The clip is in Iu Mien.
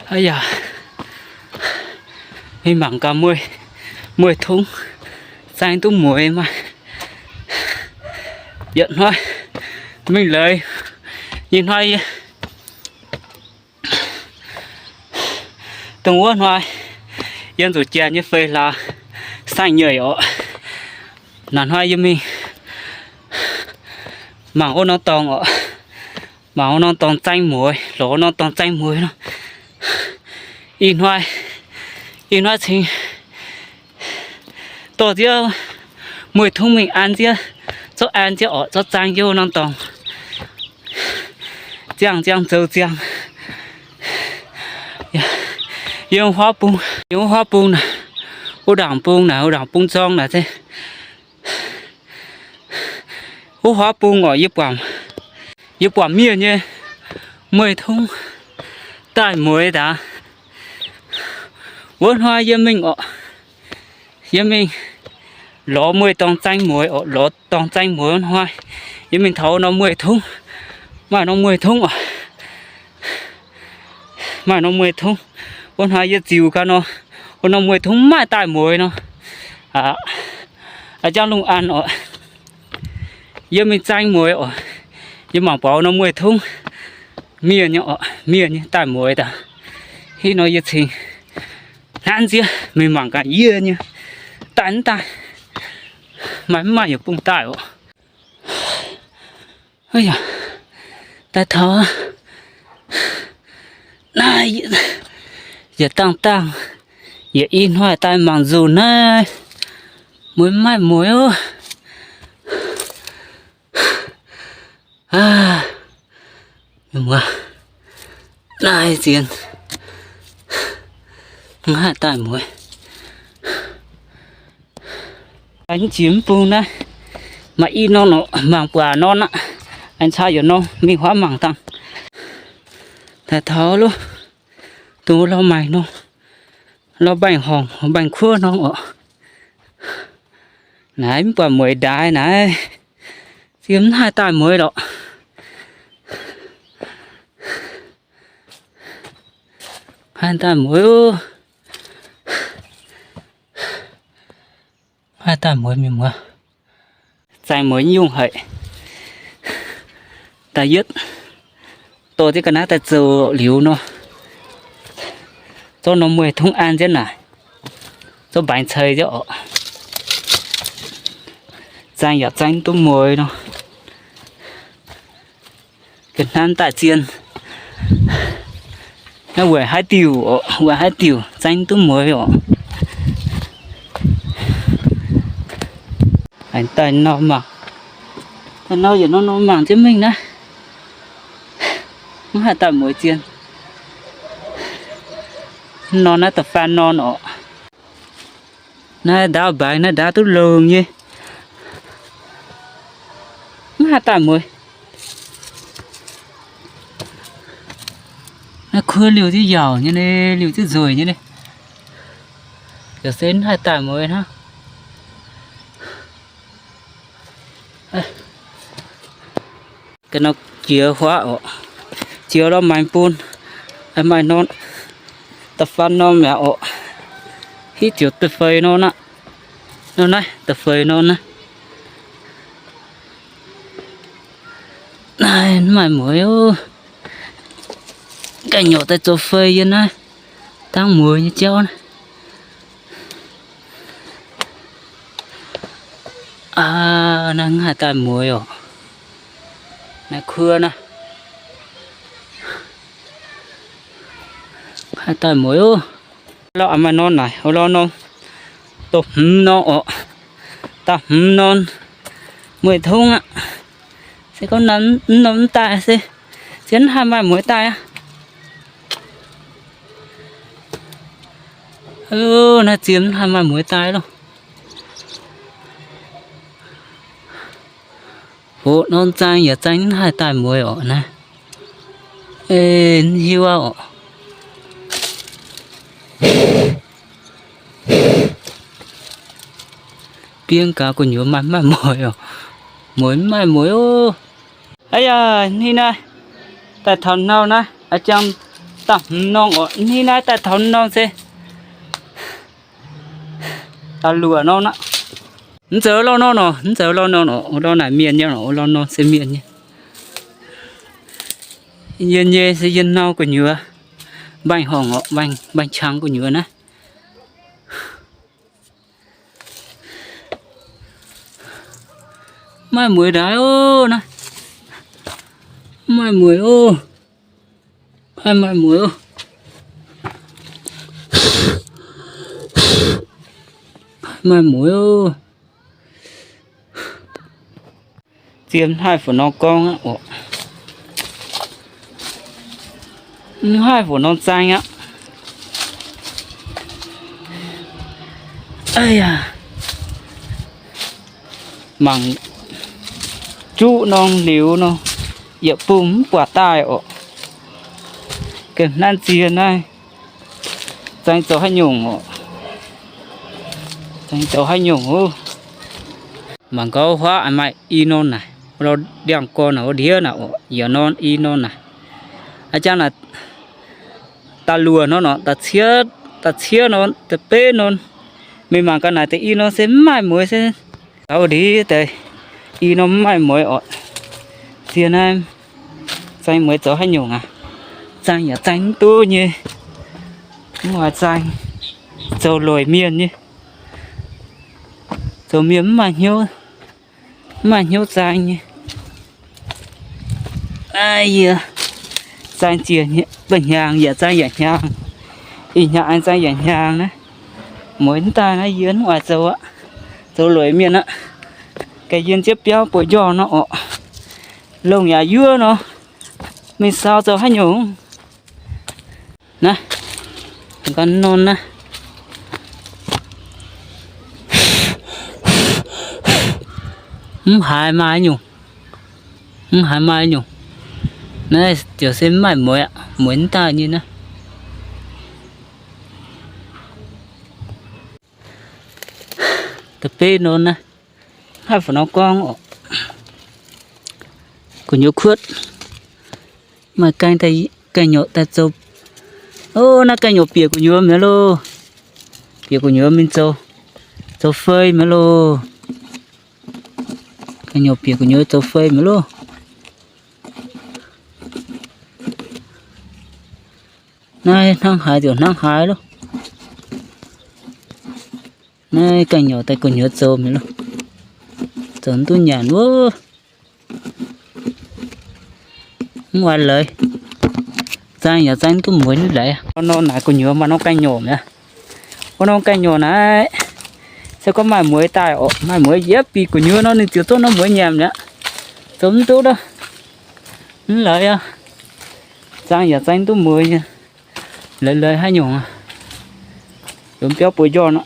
Aa yaac, mingh mangc gaax mueiz, mueiz tungv zaeng duqv mueiz maah. Yietc hnoi mingh leiz, nyei hnoi, dongh wuov hnoi yiem zuqc janx nyei feix hlaax saeng-nyeic oc. Naaiv hnoi yie mingh mangc wuov norm dorngx oc. Mangc wuov norm dorngx zaeng mueiz, lorz wuov norm dorngx zaeng mueiz nor. Ih hnoi, ih hnoi cingx dorh nziouv mueiz tungv mingh an nziouv, zorqv an nziouv oc, zorqv zaeng nziouv wuov norm dorngx. Ziangh ziangh zoux ziangh. Yiem huaav bung, yiem wuov huaav bung naaic, wuov ndaangc bung naaic, wuov ndaangc bung zorng naaic se wuov huaav bung oc. Yie buatc, yie buatc mienh nyei mueiz tungv daaih mueiz daaih. Wuov hnoi yie mingh oc, yie mingh lorz mueiz dorngx zaeng mueiz oc, lorz dorngx zaeng mueiz wuov hnoi, yie mingh taux wuov norm mueiz tungv, maaih norm mueiz tungv oc. Maaih norm mueiz tungv. Wuov hnoi yie ziux gau nor, wuov norm mueiz tungv maaih daaih mueiz nor, a'jangv lungh an oc. Yie mingh zaeng mueiz oc. Yie mangc buatc wuov norm mueiz tungv mienh nyei oc, mienh nyei daaih mueiz daaih. Hitv nor yie cingx hnangv nziev mingh mangc gaax yie nyei daaih mv daaih. Maaih mv maaih yietc bung daaih oc. Daaih taux naaiv, yietc dangh dangh, yietc i hnoi daaih mangc nzunc naaiv, mueiz mv maaih mueiz oc. Muoz, naaiv zien mv haih daaih mueiz. Aengx jiex mv bung naaiv, maaih i norm nor mangc buatc norm aqv. Aengx caa yietc norm mingh huaav mangc dangh. Daaih taux lo, dongh lo maengx norm, lo mbaengx-horngc mbaengx-kuov norm oc. Naaiv mv buatc mueiz ndaix naaiv, zien mv haih daaih mueiz lorqc. Haih daaih mueiz, haih daaih mueiz mienh muoz. Zaeng mueiz nyungc haic. Da'yietv dorh jienv ga'naaiv daaih zoux liuz nor, zorqv norm mueiz tungv an jienv naaic, zorqv mbaengx ceix jienv oc. Zaeng yaac zaeng duqv mueiz nor. Ga'hnamv daaih zien. Naaiv weic haaix diuc oc, weic haaix diuc zaeng duqv mueiz oc. Aengx daaih nor mangc, daaih nor yietc norm norm mangc jienv mingh naaiv. Mv haih daaih mueiz zien. Nor naaiv da'faanh norm oc. Naaiv ndaauv mbaengx naaiv ndaauv duqv longx nyei. Mv haih daaih mueiz. Naaiv kuov liuh jienv yaauc nyei, liuh jienv nzueic nyei. Yaac se mv haih daaih mueiz hnangv. Ga'naaiv jiex huaav oc. Jiex lorz maengx bun. Maaih norm da'faanh norm mi'aqv oc. Hitv ziouc da'feix norm aqv. Norm naaiv da'feix norm naaiv. Naaiv mv maaih mueiz oc. Ga'nyuoqc daaih zoux fei yie naaiv. Dangv mueiz nyei jauv naaiv. Aa, naaiv mv haih daaih mueiz oc. Naaiv kuov naaiv. Mv haih daaih mueiz oc. Lorz maaih norm naaic, lorz norm dongh hmz norm oc. Da'hmz norm mueiz tungv aqv. Se gorngv norm mv daaih se, se mv haih maaih mueiz daaih aqv. Naaiv zien mv haih maaih mueiz daaih loh. Hoqc norm zaeng yaac zaeng mv haih daaih mueiz oc naaiv. Mv hiuv aqv oc. Bienv gaax gu'nyuoz maaih mv maaih mueiz oc. Mueiz mv maaih mueiz oc. Aa yaac, ninh naaiv daaih taux nau naaiv, a'jang Daaih hmz norm oc, hnangv naaiv daaih taux norm se da'luoqc norm aqv. Mv zeiz lauh norm nor, mv zeiz lauh norm nor, wuov lauh naaic mienh nyei nor, wuov lauh norm se mienh nyei. Yie nyei se yie nau gu'nyuoz, mbaengx-horngc oc, mbaengx-qangx gu'nyuoz naaiv. Maaih mueiz ndaix oc naaiv. Maaih mueiz oc. Maaih mueiz oc. Maaih mueiz oc. Zien haih fu norm gorngv aqv oc. Mv haih fu norm zaang aqv. Mangc juqv norm liuz nor, yietc bung mv buatc daaih oc. Ga'naaiv zien naaiv, zaang zoux haaix nyungc oc? Zaang zoux haaix nyungc oc? Mangc gaax huaav maaih i norm naaic, wuov ndiangx-gorn naaic, wuov ndiev naaic oc, yietc norm i norm naaic. A'jang naaic da'luoqc norm nor, da'cietv, da'cietv norm, da'betv norm. Mingh mangc gaax naaic deix i norm se mv maaih mueiz se. Gaax wuov ndiev deix i norm mv maaih mueiz oc. Zien naaiv, zaang mueiz zoux haaix nyungc aqv? Zaang yaac zaang mv duqv nyei. Mv oix zaang, zoux loic mienh nyei. Zoux mienh mv maaih hnyouv, mv maaih hnyouv zaang nyei. Yie zaang ziec ba'hnyangx yaac zaang yaac hnyangx. Ih hnyangx zaang yaac hnyangx naaiv. Mueiz mv daaih naaiv yie mv oix zoux aqv. Zoux loic mienh aqv. Ga'yien ziepv biauv buoz-njorngh nor oc. Longh yaac yuov nor, mingh sau zoux haaix nyungc? Naaiv, ga'norm naaiv, mv haiz maaih nyungc, mv haiz maaih nyungc. Naaiv ziouc se mv maaih mueiz aqv, mueiz mv daaih nyei naaiv. Da'betv norm naaiv, haih fu norm gorngv oc. Gu'nyuoz kuotv, maaih gaengh daaih, gaengh nyouc daaih zoux. Ov, naaiv gaengh nyouc bieqc gu'nyuoz mi'aqv loh. Bieqc gu'nyuoz mingh zoux, zoux fei mi'aqv loh. Gaengh nyouc bieqc gu'nyuoz zoux fei mi'aqv loh. Naaiv hnangv haaix ziouc hnangv haaix loh. Naaiv gaengh nyouc daaih gu'nyuoz zoux mi'aqv loh. Zoux mv duqv nyanc wuov. Mv oix leiz. Zaang yaac zaang duqv mueiz mv leiz. Wuov norm naaic gu'nyuoz maaih norm gaengh nyouc mi'aqv. Wuov norm gaengh nyouc naaiv, se gorngv maaih mueiz daaih oc, maaih mueiz yaac bieqc gu'nyuoz nor ninh ziouc zorqv norm mueiz nyanc mi'aqv. Zoux mv duqv aqv. Mv leiz aqv. Zaang yaac zaang duqv mueiz nyei. Leiz leiz haaix nyungc aqv. Yiem biauv buoz-njorngh nor,